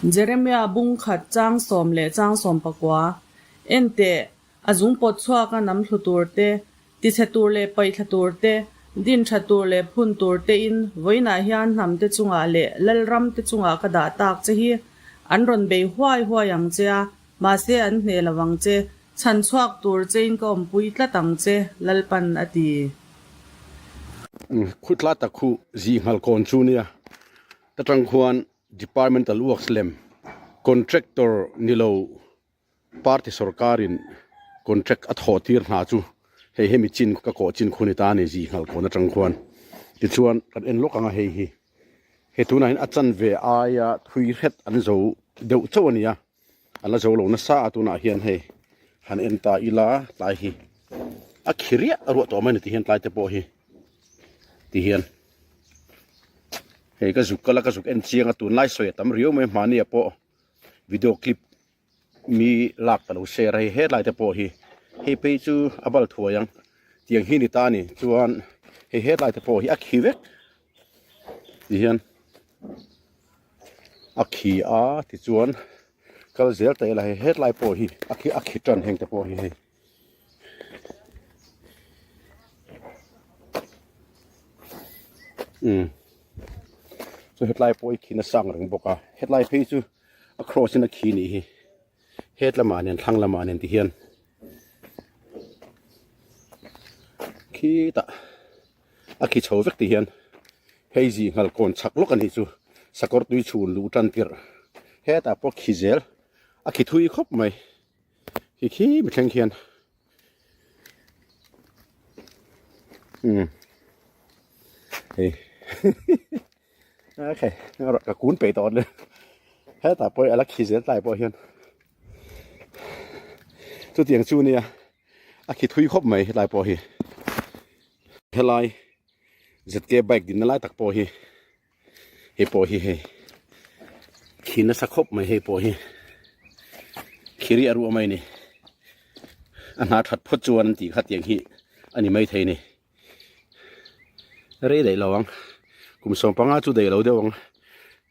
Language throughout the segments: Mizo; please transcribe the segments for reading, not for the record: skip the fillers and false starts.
Jeremia bung khat chang sawm leh chang sawm pakua, En teh, a zung pawt chhuaka nam thlu tur te, tichhe tur leh paihthla tur te, din tha tur leh phun tur tein vawiinah hian hnam te chungah leh lalram te chungah ka dah tak che hi an rawn bei huai huai ang che a, mahse an hneh lo ang che, chhan chhuak tur chein ka awmpui tlat ang che, Lalpan a ti. Khutla tak khu zih nghal kawn chu nia, ta tang khuan Departmental Works lem Contractor ni lo Party sorkarin Contract a thawh tir hna chu hei hemi chin ka kawh chin khu ni ta a ni zih nghal kawn atang khuan tichuan kan en lawk ang a hei hi hei tunah hian a chanve aia thui hret an zo deuh chauh a ni a. A la zo lo nasa a tunah hian hei han en ta ila tlai hi a khi riah ruah tawh mai a ni ti hian tlai te pawh hi ti hian hei ka zuk kal a ka zuk en chiang a tunlai sawi a tam riau mai hmani ah pawh video clip mi lak ka lo share a hei hetlai te pawh hi hei phei chu a bal thuai ang tiang hi ni ta a ni chuan hei hetlai te pawh hi a khi vek ti hian. A khi a tichuan kal zel ta ila hei hetlai pawh hi a khi a khi tan heng te pawh hi hei. Umm chu hetlai pawh hi khi nasa ang reng bawk a hetlai phei chu a cross in a khi nih hi het lamah nen thlang lamah nen ti hian khitah. A khi chho vek ti hian hei zi nghal kawn chak lawk a nih chu sakawr tui chhun luh tan tirh hetah pawh khi zel a khi thui khawp mai khi khi mi thleng khian umm hei okay ka kun peih tawh le hetah pawh a la khi zel tlai pawh hian chutiang chu nia. A khi thui khawp mai hetlai pawh hi helai ZK bike dinna lai tak pawh hi hei pawh hi hei khi nasa khawp mai hei pawh hi khiri a ruah mai ni a hna that phawt chuan an tih kha tiang hi a ni mai thei ni rei daih lo ang kum sawm panga chu daih lo deuh ang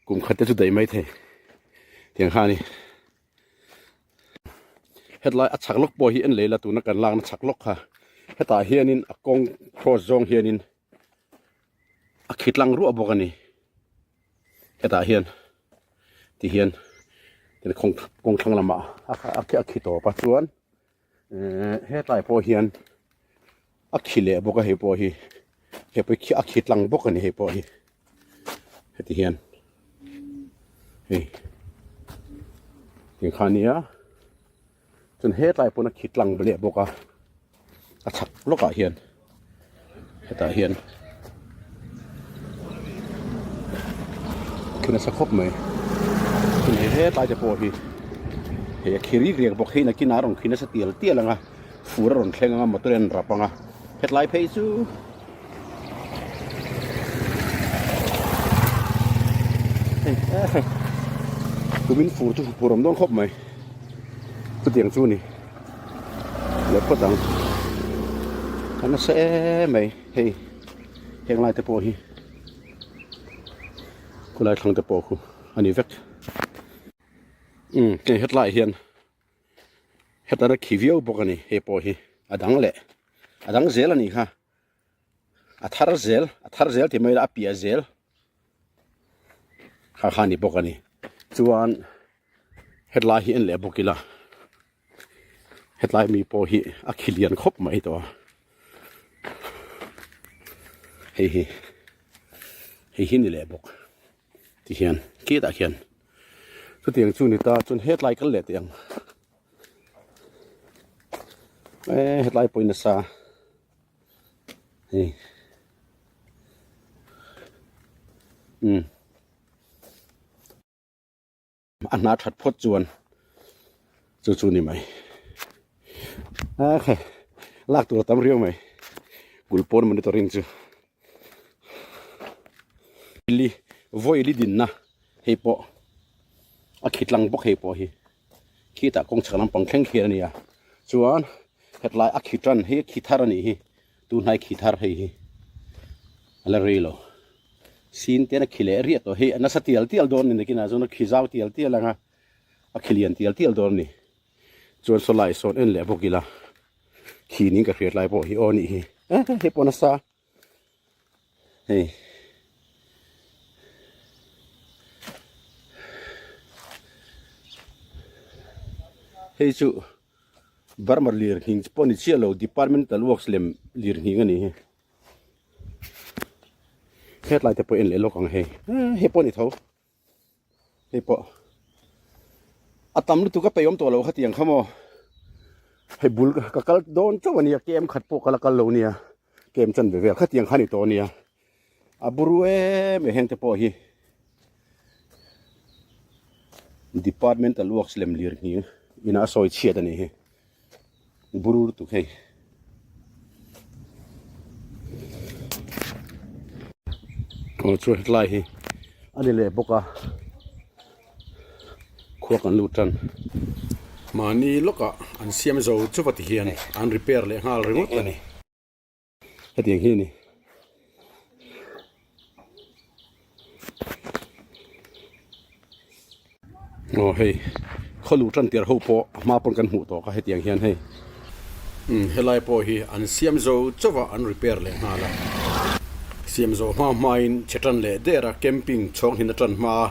kum khat te chu daih mai thei tiang kha a ni. Hetlai a chhak lawk pawh hi en leh ila tuna kan lakna chhak lawk kha hetah hianin a kawng cross zawng hianin a khi tlang ruah bawk a ni hetah hian ti hian kawng thlang lamah a khi tawp a chuan ehh hetlai pawh hian a khi leh bawk a hei pawh hi hei pawh hi a khi tlang bawk a ni hei pawh hi heti hian hei tiang kha a nia chuan hetlai pawn a khi tlang leh bawk a a chhak lawkah hian hetah hian khi nasa khawp mai chuan hei hetlai te pawh hi hei a khi rik riak bawk hei nakinah a rawn khi nasa tial tial ang a. Fur a rawn thleng ang a motor in rap ang a hetlai phei chu hei hei tumin fur chu fur awm dawn khawp mai chutiang chu a ni leh phawt ang a nasa em mai hei heng lai te pawh hi khulai thlang te pawh khu a ni vek umm hei hetlaiah hian. Hetana khi viau bawk a ni hei pawh hi a dang leh a dang zel a nih kha a thar zel a thar zel tih mai ila a piah zel kha kha a ni bawk a ni chuan hetlai hi en leh bawk ila hetlai mi pawh hi a khi lian khawp mai tawh a hei hi hei hi ni leh bawk. Ti hian khitah khian chutiang chu ni ta chuan hetlai kal leh teh ang eh hetlai pawhin nasa hei um a hna that phawt chuan chu chu ni mai okay lak tur a tam riau mai kulh pawn monitoring chu. Li vawi li dinna hei pawh a khi tlang bawk hei pawh hi khitah kawng chhak lampang thleng khian a ni a chuan hetlai a khi tan hi khi thar a nih hi tunhnai khi thar hei hi a la rei lo. Sin te an a khi leh riah tawh hei a nasa tial tial dawn a ni nakinah chuan a khi zau tial tial ang a a khi lian tial tial dawn a ni chuan saw lai sawn en leh bawk ila khi ning ka hriat lai pawh hi aw nih hi eh hei pawh nasa hei hei chu Burma lir nghing pawh ni chiah lo departmental works lem lir nghing a ni hi. Hetlai te pawh en leh lawk ang hei hei pawh a ni tho hei pawh a tam lutuk a peihawm tawh lo kha tiang kha maw hei bul ka kal dawn chauh a nia kem khat pawh ka la kal lo nia kem chan ve vel kha tiang kha a ni tawh a nia a buru em em heng te pawh hi departmental works lem lir nghing inah a sawi chhiat a ni hi. Buru lutuk hei. Aw chuan hetlai hi a ni leh bawk a khua kan lut tan. Mahni lawkah an siam zo chuva ti hian an repair leh nghal ringawt a ni. Hetiang hi a ni. Aw hei khaw luh tan tir ho pawh a hma pawn kan hmuh tawh kha hetiang hian hei umm helai pawh hi an siam zo chauh a an repair leh nghal a siam zawh hma hmain che tan leh der a camping chhawng hin atan hma a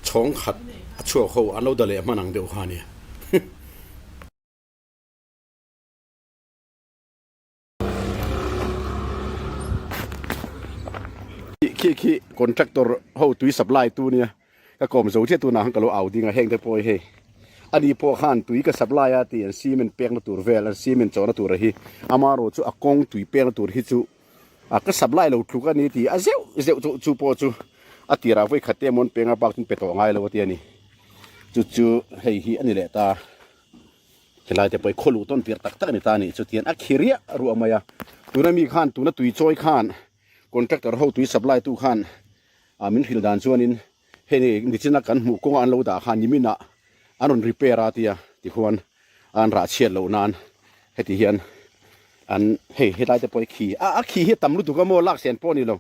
chhawng khat a chhuak ho an lo da leh hman ang deuh kha a nia. Khi khi contractor ho tui supply tu nia ka kawm zo chiah tunah khan ka lo au ding a heng te pawh hi hei ani pawh khan tui ka supply a tih an cement pek na tur vel an cement chawhna tur a hi amaherawh chu a kawng tui pek na tur hi chu a ka supply lo tluk a ni tih a zeuh zeuh chu chu pawh chu a tirah vawi khat te emaw an peng a bak chu an pe tawh ngai lo a ti a ni chu chu hei hi a ni leh ta. Helai te pawh hi khaw luh tawn tir tak tak a ni ta a nih chu tian a khi riah ruah mai a. Tuna mi khan tuna tui chawi khan contractor ho tui supply tu khan ah min hrilh dan chuanin hei ni nichina kan hmuh kawnga an lo dah khan nimin ah an rawn repair a tia tikhuan an rah chhiat loh nan heti hian an hei helai te pawh hi khi a a khi hi a tam lutuk a maw lak sen pawh a ni lo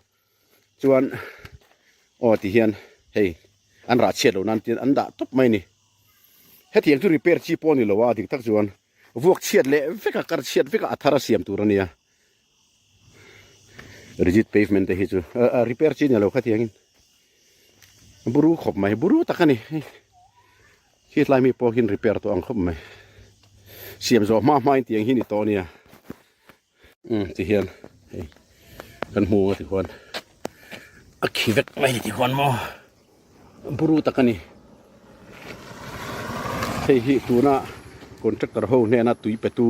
chuan aw ti hian hei an rah chhiat loh nan tian an dah tawp mai a ni. Hetiang chu repair chi pawh a ni lo a, dik tak chuan vuak chhiat leh vek a, kar chhiat vek a, a thar a siam tur a nia. Rigid pavement te hi chu repair chi a ni lo khatiangin buru khawp mai, buru tak a ni. Khi tlai mi pawh hian repair tawh ang khawp mai. Siam zawh hma hmain tiang hi ni tawh a nia. Umm ti hian hei kan hmu a ti huan a khi vek mai ni ti huan maw buru tak a ni hei hi tuna contractor ho hnena tui pe tu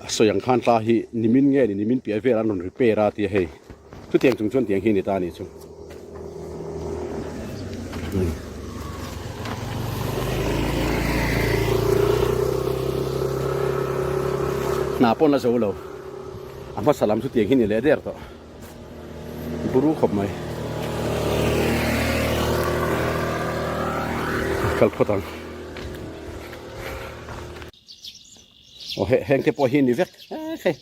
a sawi ang khan tla hi nimin nge ni nimin piah vel an rawn repair a tia hei chutiang chung chuan tiang hi a ni ta a nih chu. Hna pawn la zo lo a hmasa lam chu tiang hi ni leh der tawh buru khawp mai kal phawt ang aw heng te pawh hi ni vek hei.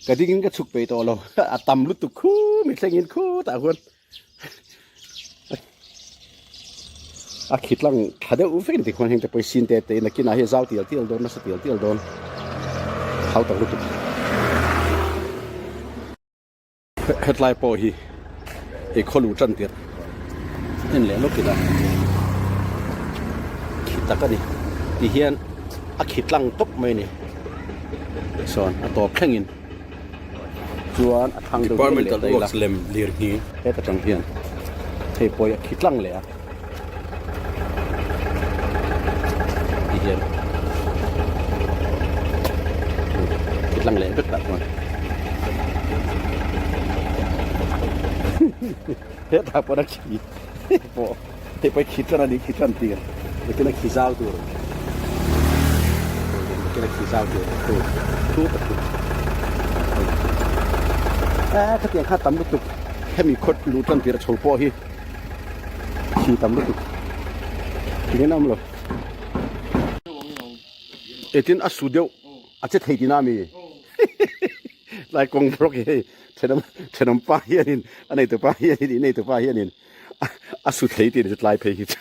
Ka dingin ka chhuk peih tawh lo a tam lutuk khu mi thlengin khutah khuan a khi tlang tha deuh vek ni tikhuan heng te pawh hi sin te te in a kinah hian zau tial tial dawn nasa tial tial dawn hau tak lutuk. Hetlai pawh hi hei khaw luh tan tirh en leh lawk ila khi tak a ni ti hian a khi tlang tawp mai a ni sawn a tawp thlengin chuan a thlang deuh hi en leh ta ila heta tang hian hei pawh hi a khi tlang leh a ti hian khi tlang leh vek tah chuan hetah pawh a khi pawh hei pawh hi khi tan a ni khi tan tir nakin a khi zau tur nakin a khi zau tur thu thu tak chu a khatiang kha tam lutuk hemi khawt luh tan tir a chho pawh hi. Thi tam lutuk tingin a awm lo. Etin a su deuh a che thei tina mi. Tlai kawng bawk hi hei thenawm thenawm pa hianin a neitu pa hianin in neitu pa hianin a su thei tih chu tlai phei hi chu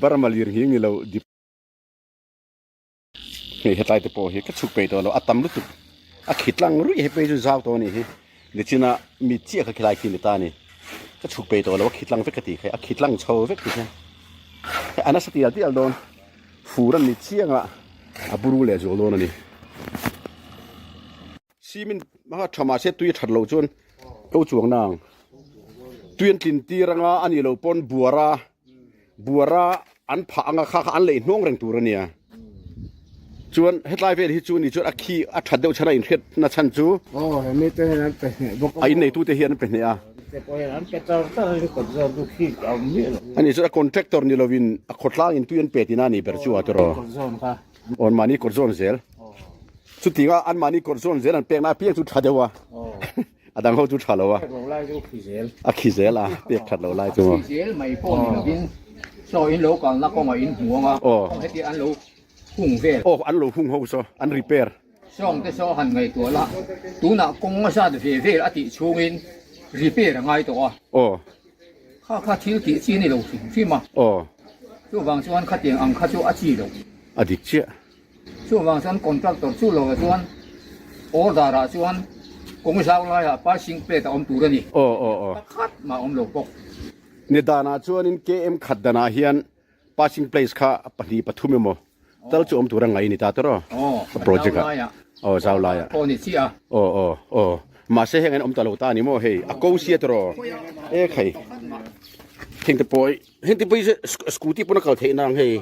Burma lir nghing ni lo dip hei hetlai te pawh hi ka chhuk peih tawh lo a tam lutuk a khi tlang ruih he phei chu zau tawh a nih hi nichina mi chiah kha khilai khi ni ta a ni ka chhuk peih tawh lo a khi tlang vek ka tih kha a khi tlang chho vek ti hian a nasa tial tial dawn. Fur an ni chiang a, a buru leh zual dawn a ni. Cement hmanga tha mahse tui a that loh chuan ko chuang na ang. Tui an tlin tir anga a nih loh pawn buara buara an phah anga kha kha an lei hnawng reng tur a nia. Chuan hetlai vel hi chu ni chuan a khi a that deuh chhan a inhriat na chhan chu Aw he mite hian an pe hneh bawk a. A inneitute hian an pe hneh a. Te pawh hian an pe char char in kawt zawk chu khi a awm miah lo. Ani chuan a contractor ni lovin a khawtlang in tui an pe tina a ni ber chu a tiraw. Kawt zawn kha. Aw an mahni kawt zawn zel. Chuting a an mahni kawt zawn zel an pekna apiang chu tha deuh a. A dang ho chu tha lo a. Pek lo lai chu khi zel. A khi zel a pek that lo lai chu. A khi zel mai pawh ni lovin saw in lo kalna kawngah in hmu ang a. Kawng heti an lo hung vel. Aw an lo hung ho saw an repair. Sawng te saw han ngaihtuah la, tunah kawng a zat ve vel a tih chhungin repair a ngai tawh a. Aw. Kha kha thil tih chi a ni lo hrim hrim a. Aw. Chuvang chuan khatiang ang kha chu a chi lo. A dik chiah. Chuvang chuan contractor chu lovah chuan order ah chuan kawng zau laiah passing plate a awm tur a ni. Aw aw aw. Pakhat mah a awm lo bawk. Ni danah chuanin KM khat danah hian Passing place kha pahnih pathum emaw tal chu awm tur a ngaih a ni ta tawrh aw project ah aw zau lai ah aw aw aw mahse heng an awm ta lo ta a ni maw hei a ko sia tawrh aw e khai heng te pawh heng te pawh hi scooty pawn a kal theih nang hei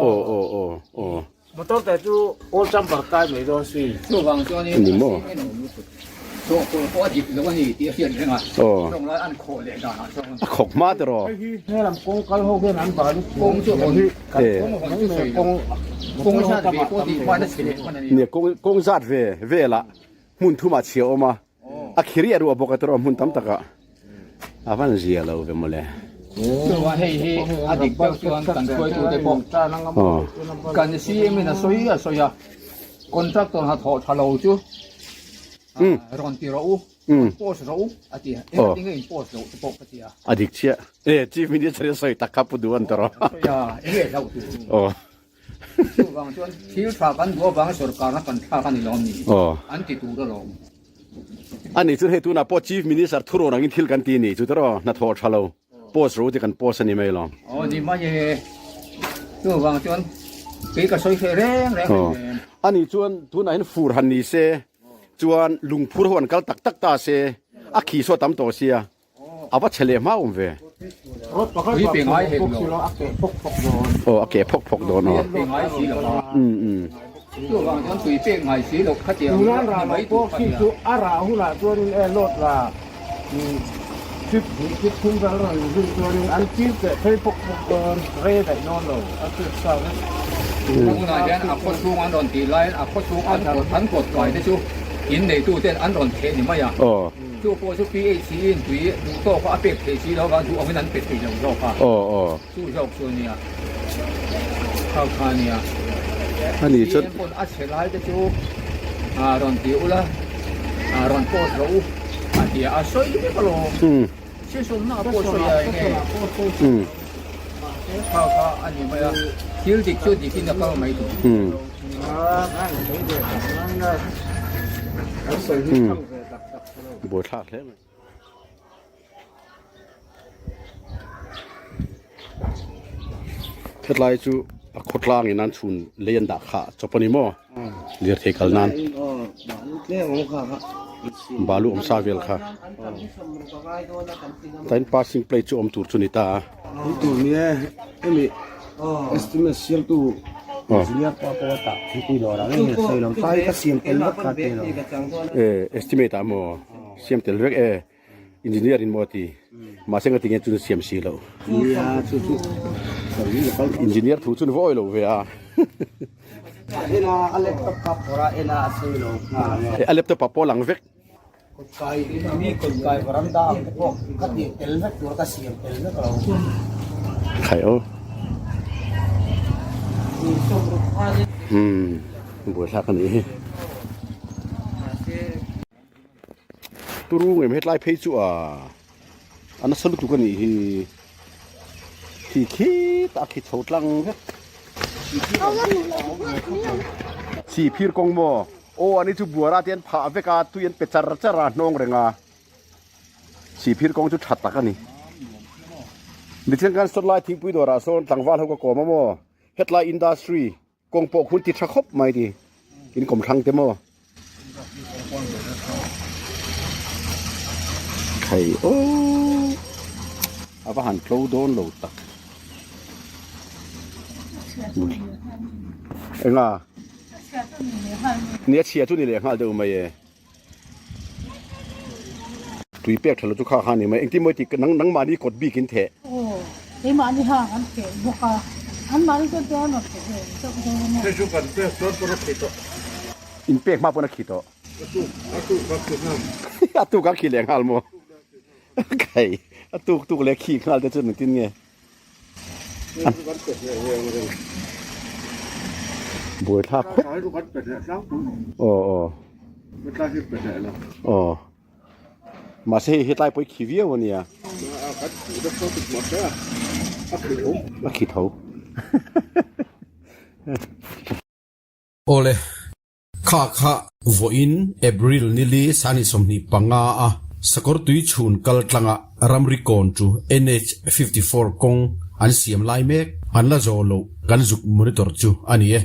aw aw aw aw Motor te chu all chamber kai mai dawn si. Chuvang chuanin Ni maw? Chawhpawlh pawh a dik lo a ni tih a hriat reng a. Aw. Chawng lai an khawh leh danah chuan. A khawk hma te rawh. Hei hi helam kawng kal ho hian an balu Kawng chu hawn hi kan Eh. kawng hawn mai mai kawng Kawng zat ve pawh tih hman a chhe leh hman a ni. Nia kawng kawng zat ve velah hmun thumah chhia a awm a. A khiri a ruah bawk a tawrh hmun tam takah a van zia lo ve mawle. Chuan hei hi a dik deuh chuan kan hruaitute pawh kan CM in a sawi a sawi a, contractor hnathawh tha lo chu rawn ti rawh u, rawn post rawh u a ti a, engtin nge in post loh te pawh ka ti a. A dik chiah. E Chief Minister a sawi tak kha pu duh an ti rawh. A sawi a, enge hlauh tur chu. Chuvang chuan thil tha kan duh avanga sorkarna kan thlak a ni lawm ni? An ti tur alawm. A nih chuan hei tunah pawh Chief Minister thurawn angin thil kan ti a nih chu tawrh aw, hnathawh tha lo post ro te kan post a ni mai lawm. Aw ni mai e, chuvang chuan kei ka sawi hreh reng reng reng. A nih chuan tunah hian fur han ni se chuan lungphur ho an kal tak tak ta se a khi saw tam tawh sia. A va chhe leh hma awm ve. Tui pe ngai hek lo. Aw a keh phawk phawk dawn aw. Tui pe ngai si lo a. Chuvang chuan tui pek ngai si lo khatiang Tunan rah lo pawh khi chu a rah hunah chuanin e load la trip hnih trip thum vel rawn zui chuanin an chil keh phei phawk phawk dawn rei daih dawn lo a trip sa vek. Tunah hian a khaw chhung an rawn tih laiin a khaw chhung an kawt kai te chu in neituten an rawn theh ni mai a. Chu pawh chu PHC in tui duh tawk a pek theih si lo vang duh angin an pe thei lo zawk a. Aw aw. Chu zawk chu a nia. Khau kha a nia. A ni chuan. CM pawn a chhe lai te chu rawn ti ula, rawn post rawh u a ti a, a sawi vek alawm. Session na pawh sawi a enge. Khau kha a ni mai a. Thil dik chu dikin a kal mai tur. Buaithlak hle mai. Hetlai chu a khawtlang in an chhun lei an dah kha chawp a ni maw? Lirthei kal nan balu awm sa vel kha. Tain passing plate chu awm tur chu ni ta a. Awm tur ni e, hemi estimate siamtu engineer pa pawh a tah thingpui dawrah ngei hian a sawi lo, tlai ka siam tel vek kha te lo. E estimate ah maw siam tel vek e, engineer in maw a ti, mahse nga tinge chun siam si lo. Nia chu chu engineer thu chun vawi lo ve a. Ena a laptop kha phawrh a ena a sawi lo nghal ang e. A laptop ah pawh a lang vek. Kawtkai mi kawtkai varanda ang te pawh ka tih tel vek tur ka siam tel vek lo. Khai aw. Hmm. Buaithlak a nih hi. Turu ngei mai hetlai phei chu a a nasa lutuk a nih hi. Khi khitah a khi chho tlang vek. Chhipphir kawng maw? Aw ani chu buara te an phah vek a, tui an pe char char a hnawng reng a. Chhipphir kawng chu tha tak a ni. Nichian khan Sawtlai thingpui dawrah sawn tlangval ho ka kawm a maw? Hetlai industry Kawng pawh khun ti tha khawp mai ti in kawm thlang te maw. Thei aw a va han tlo dawn lo tak. Enga nia chhia chu ni leh nghal deuh mai e. Tui pek tha lo chu kha kha ni mai engtin mawi tih nang nangmahni kawt bik in theh. Aw keimahni hang an theh bawk a anmahni chuan chuan an rawn theh ve chauh dawn a. Hei chu kan pek chuan pawn a khi tawh. In pek hma pawn a khi tawh. A tuk a tuk a khi nghal. A tuk a khi leh nghal maw? Kai a tuk tuk leh khi nghal te chuan engtin nge? Buaithlak khawp. Aw aw. Aw. Mahse hei hetlai pawh hi khi viau a nia. A khi tho. Awle. Kha kha vawiin April nili sani 25 a sakawr tui chhun kal tlanga ramri kawn chu NH 54 kawng an siam lai mek an la zawh loh kan zuk monitor chu a ni e.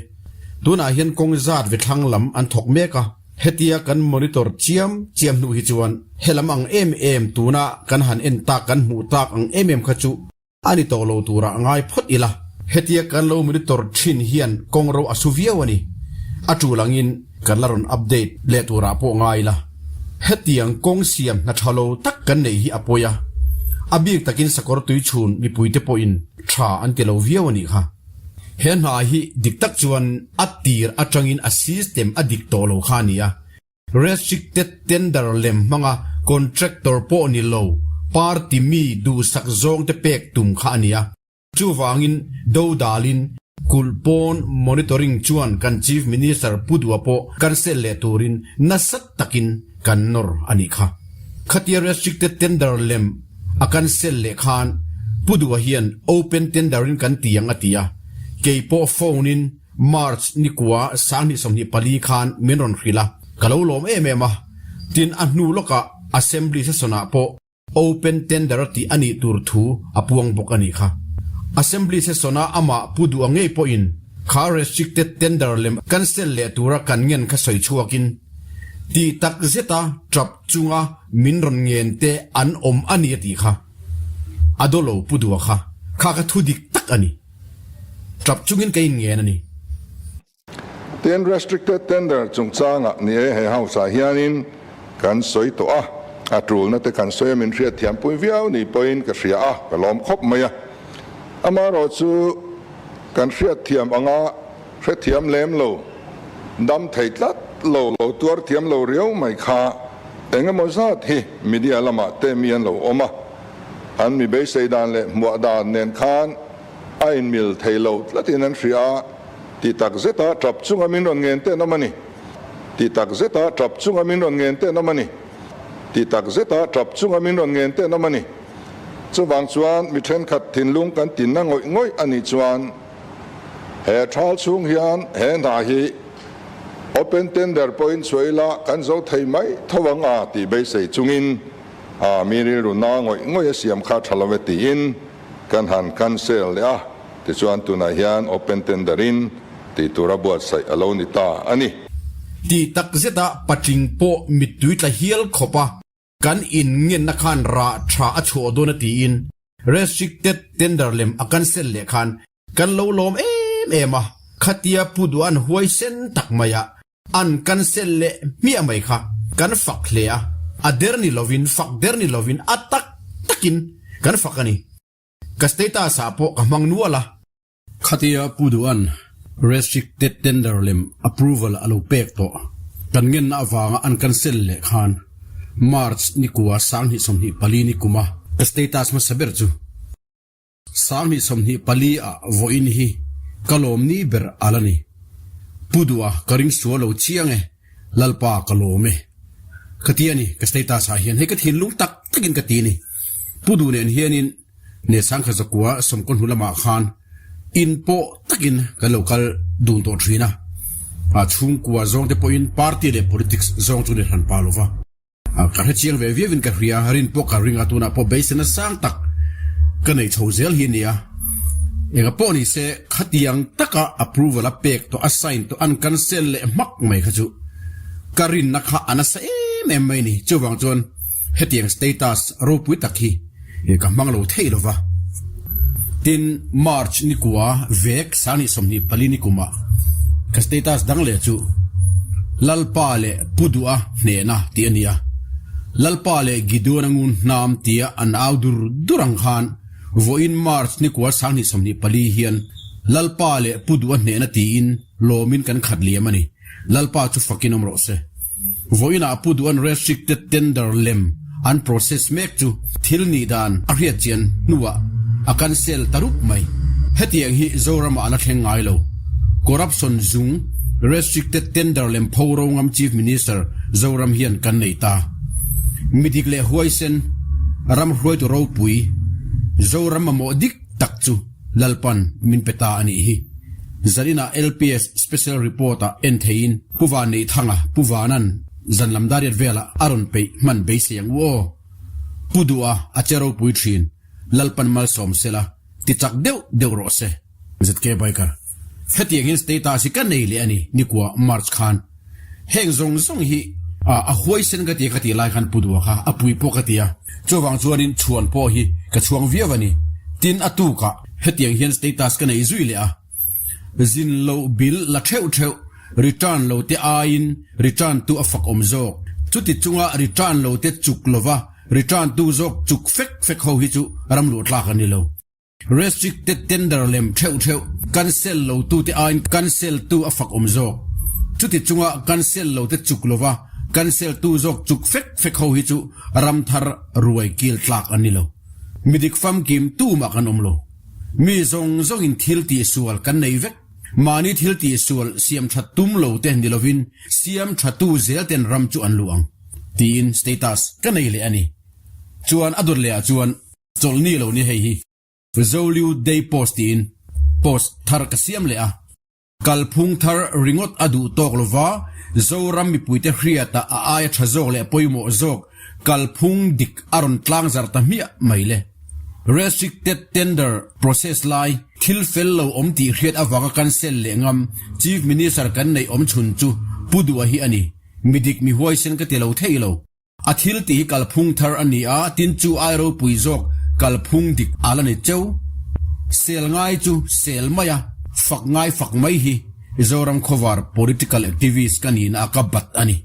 Tunah hian kawng zat ve thlang lam an thawk mek a, hetia kan monitor chiam chiam hnu hi chuan helam ang em em tuna kan han en tak kan hmuh tak ang em em kha chu A ni tawh lo turah ngai phawt ila, hetia kan lo monitor thin hian kawng ro a su viau a ni. A tul angin kan la rawn update leh turah pawh ngai ila. Hetiang kawng siam hna tha lo tak kan neih hi a pawi a, a bik takin sakawr tui chhun mipuite pawhin tha an ti lo viau a nih kha. He hna hi dik tak chuan a tir atangin a system a dik tawh lo kha a ni a. Restricted tender lem hmanga contractor pawh ni lo, party mi duhsak zawngte pek tum kha a ni a. Chuvangin dodalin kulh pawn monitoring chuan kan Chief Minister Pu Dua pawh cancel leh turin nasa takin kan nawr a nih kha. Khatia restricted tender lem a cancel leh khan Pu Dua hian open tender in kan ti ang a ti a, kei pawh phone in March nikua 2024 khan min rawn hrilh a, ka lo lawm em em a. Tin, a hnu lawkah Assembly session-ah pawh open tender tih a nih tur thu a puang bawk a nih kha. Assembly session-a amah Pu Duha ngei pawhin kha restricted tender lem cancel leh tura kan ngen kha sawi chhuakin tih tak zeta tap chunga min rawn ngen te an awm a ni a tih kha. A daw lo Pu Duha kha, kha kha thu dik tak a ni. Tap chungin ka inngen a ni. Tin, Restricted Tender chungchangah ni e he House ah hianin kan sawi tawh a, a tulna te kan sawi a min hriatthiam pui viau ni pawhin ka hria a, ka lawm khawp mai a. Amaherawh chu kan hriatthiam anga hrethiam lem lo, dam thei tlat lo, lo tuar thiam lo riau mai kha engemaw zat hi media lamah te mi an lo awm a. An mi beisei dan leh hmuah dan nen khan a inmil thei lo tlatin an hria a, ti tak zeta tap chunga min rawn ngen te an awm a ni. Ti tak zeta tap chunga min rawn ngen te an awm a ni. Ti tak zeta tap chunga min rawn ngen te an awm a ni. Chuvang chuan mi thenkhat thinlung kan tinna ngawih ngawih a nih chuan he thal chhung hian he hna hi open tender pawhin chhuah ila kan zo thei mai tho ang a tih beisei chungin A mi rilru na ngawih ngawih a siam kha tha lo e tiin kan han cancel leh a, tichuan tunah hian open tender in tih tura buatsaih a lo ni ta a ni. Tih tak zeta patling pawh mittui tla hial khawp a kan inngenna khan rah tha a chhuah dawn a tiin restricted tender lem a cancel leh khan kan lo lawm em em a, khatia Pu Duan huaisen tak maia An cancel leh hmiah mai kha kan fak hle a, a der ni lovin fak der ni lovin a tak takin kan fak a ni. Ka status ah pawh ka hmang nual a. Khatia Pu Duhan restricted tender lem approval a lo pek tawh kan ngenna avanga an cancel leh khan March nikua 2024 ni kuma ka status hmasa ber chu 2024 ah vawiin hi ka lawm ni ber a la ni. Pu Duha ka ring sual lo chiang e, Lalpa ka lawm e. Ka ti a ni, ka status ah hian hei ka thinlung tak takin ka ti a ni. Pu Duh nen hianin Nesangkha Zakua sawmkaw hnu lamah khan in pawh takin kan lo kal dun tawh thin a, a chhungkua zawng te pawhin party leh politics zawng chu ni hran pa lova. Ka hre chiang ve viauin ka hria, rin pawh ka ring a, tunah pawh beiseina sang tak ka neih chho zel hi a ni a. Enga pawh ni se, khatiang taka approval a pek tawh, a sign tawh, an cancel leh hmak mai kha chu ka rinna kha a nasa em em mai a ni. Chuvang chuan hetiang status ropui tak hi ka hmang lo thei lo va. Tin, March nikua vek sangni 24 nikumah ka status dang leh chu Lalpa leh Pu Duha hnehna tih a ni a. Lalpa leh Gideon a ngun hnam tia an au dur dur ang khan vawiin March nikua sangni 24 hian Lalpa leh Pu Duha hnehna tiin lawmin kan khat liam a ni. Lalpa chu fakin awm rawh se. Vawiinah Pu Duhan restricted tender lem an process mek chu thil nih dan a hriat chian hnuah a cancel ta rup mai. Hetiang hi Zoramah a la thleng ngai lo. Corruption zung restricted tender lem pho ro ngam Chief Minister Zoram hian kan nei ta. Midik leh huaisen, ram hruaitu ropui, Zoram mamawh dik tak chu Lalpan min pe ta a nih hi. Zaninah LPS Special Report-ah en theiin Pu Vanneihthanga, Pu Vanan zan lam dariat velah a rawn peih hman beisei ang u aw. Pu Duha a che ropui thin, Lalpan malsawm sela, ti chak deuh deuh rawh se. ZK Biker, Hetiang hian status hi ka nei leh a ni, nikua March khan. Heng zawng zawng hi a huaisen ka ti a ka tih lai khan Pu Dua kha a pui pawh ka ti a, chuvang chuanin chhuan pawh hi ka chhuang viau a ni. Tin, a tukah hetiang hian status ka nei zui leh a, zin loh bill la theuh theuh, return lo te aiin return tu a fak awm zawk. Chuti chunga return lo te chuk lova return tu zawk chuk fek fek ho hi chu ram luh tlak a ni lo. Restricted tender lem theuh theuh cancel lo tute aiin cancel tu a fak awm zawk. Chuti chunga cancel lo te chuk lova cancel tu zawk chuk fek fek ho hi chu ram thar ruai kil tlak an ni lo. Midik famkim tumah kan awm lo. Mi zawng zawngin thil tih sual kan nei vek. Mahni thil tih sual siam tha tum lo te ni lovin siam tha tu zel ten ram chu an luh ang tiin status ka nei leh a ni. Chuan a dawt leh ah chuan Chawlhni lo ni hei hi Zoliu Day Post tiin post thar ka siam leh a. Kalphung thar ringawt a duh tawk lova Zoram mipuite hriata a aia tha zawk leh pawimawh zawk kalphung dik a rawn tlang zar ta hmiah mai le. Restricted tender process lai thil fel lo awm tih hriat avanga cancel leh ngam Chief Minister kan neih awm chhun chu Pu Duha hi a ni. Midik mi huaisen ka ti lo thei lo. A thil tih hi kalphung thar a ni a, tin chu ai ropui zawk kalphung dik a la ni cheu. Sel ngai chu sel mai a, fak ngai fak mai hi Zoram khawvar political activist ka nihna a ka bat a ni.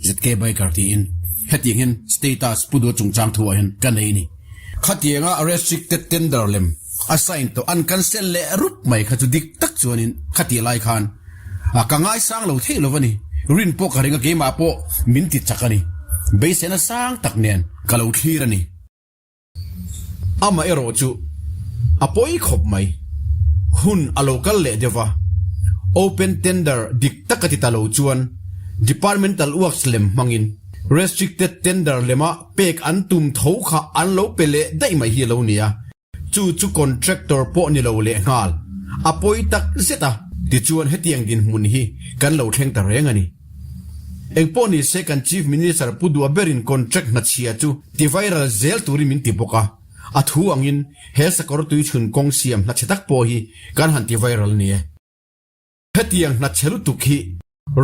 ZK Biker tiin hetiang hian status pu duh chungchang thu ah hian ka nei a ni. Khatianga restricted tender lem a sign tawh an cancel leh rup mai kha chu dik tak chuanin khatih lai khan A ka ngaisang lo theih lo a ni. Rin pawh ka ring a, keimah pawh min ti chak a ni. Beiseina sang tak nen ka lo thlir a ni. Amaherawh chu a pawi khawp mai. Hun a lo kal leh deuh va, open tender dik tak a ti ta lo chuan departmental works lem hmangin restricted tender lema pek an tum tho kha an lo pe leh daih mai hi a lo ni a. Chu chu contractor pawh ni lo leh nghal a pawi tak zet a, tichuan hetiang dinhmun hi kan lo thleng ta reng a ni. Engpawh ni se kan Chief Minister Pu Dua berin contract hnachhia chu ti viral zel turin min ti bawk a, a thu angin he sakawr tuichhun kawng siam hnachhe tak pawh hi kan han ti viral ni e. Hetiang hnachhe lutuk hi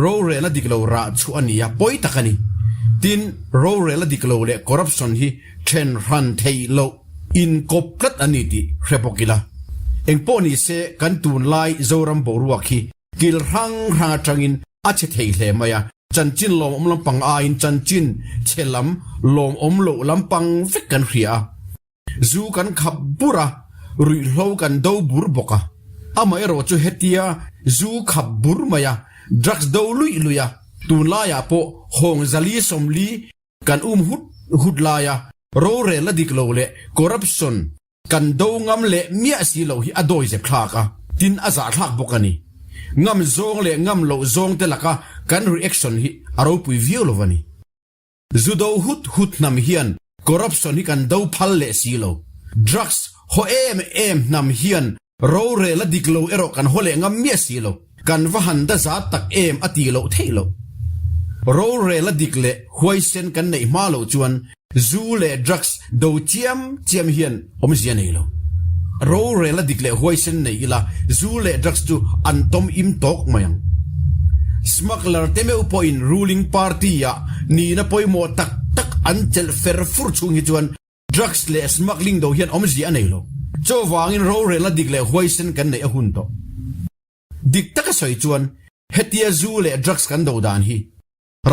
rorelna dik lo rah chhuah a ni a, pawi tak a ni. Tin, rorelna dik lo leh corruption hi then hran theih loh inkawp tlat a ni tih hre bawk ila. Engpawh ni se kan tunlai Zoram boruak hi kil hrang hrang atangin a chhe thei hle mai a, chanchin lawmawm lampang aiin chanchin chhe lam lawmawm loh lampang vek kan hria a. Zu kan khap bur a, ruihhlo kan do bur bawk a. Amaherawh chu hetia zu khap bur mai a, drugs do luih luih a, tunlaiah pawh hawng zali 40 kan um hut hut laia rorelna dik lo leh corruption kan do ngam leh miah si lo hi a dawi zep thlak a, tin a zahthlak bawk a ni. Ngam zawng leh ngam loh zawng te laka kan reaction hi a ropui viau lo a ni. Zu do hut hut hnam hian corruption hi kan do phal leh si lo. Drugs haw em em hnam hian rorel a dik lo erawh kan haw leh ngam miah si lo. Kan va han da zat tak em a tih loh theih loh. Rorel a dik leh huaisen kan neih hma loh chuan zu leh drugs do chiam chiam hian awmzia nei lo. Rorel a dik leh huaisen nei ila zu leh drugs chu an tawm im tawk mai ang. Smuggler te meuh pawhin ruling party ah nihna pawimawh tak tak an chelh fer fur chhung hi chuan Drugs leh smuggling do hian awmzia a nei lo. Chuvangin rorelna dik leh huaisen kan neih a hun tawh. Dik taka sawi chuan hetia zu leh drugs kan do dan hi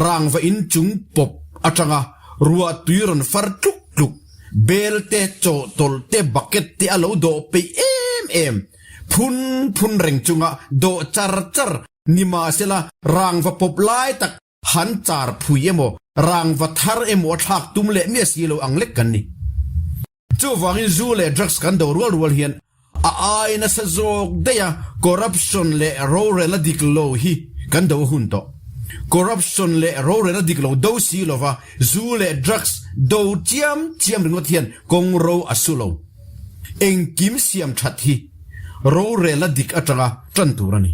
rangva in chung pawp atanga ruah tui rawn far tluk tluk, bel te, chawhtawlh te, bucket te a lo dawh peih em em, phun phun reng chunga dawh char char ni mahsela rangva pawp lai tak Han char phui emaw, rangva thar emaw a thlak tum leh miah si lo ang lek kan ni. Chuvangin zu leh drugs kan do rual rual hian a ai nasa zawk daih a, corruption leh rorelna dik lo hi kan do a hun tawh. Corruption leh rorelna dik lo do si lova zu leh drugs do chiam chiam ringawt hian kawng ro a su lo. Engkim siam that hi rorelna dik atanga tan tur a ni.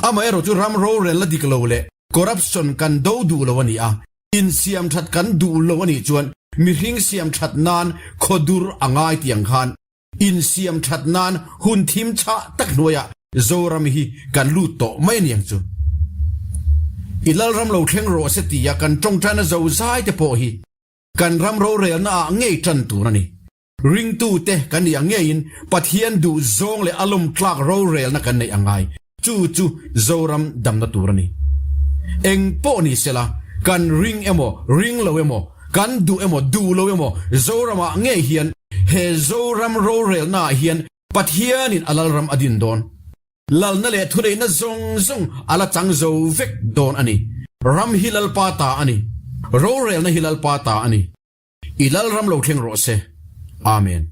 Amaherawh chu ram rorelna dik lo leh corruption kan do duh lo a ni a, insiam that kan duh lo a nih chuan mihring siam that nan khawdur a ngai tih ang khan insiam that nan hun thim chhah tak hnuaiah Zoram hi kan lut tawh mai a ni ang chu. I Lalram lo thleng rawh se tia kan tawngtaina zozai te pawh hi kan ram rorelna ah ngei tan tur a ni. Ringtute kan nih ang ngeiin Pathian duh zawng leh a lawm tlak rorelna kan neih a ngai. Chu chu Zoram damna tur a ni. Eng pawh ni sela, kan ring emaw, ring lo emaw, kan duh emaw, duh lo emaw, Zoramah ngei hian he Zoram rorelnaah hian Pathianin a Lalram a din dawn. Lalna leh thuneihna zawng zawng a la chang zo vek dawn a ni. Ram hi Lalpa ta a ni. Rorelna hi Lalpa ta a ni. I Lalram lo thleng rawh se. Amen.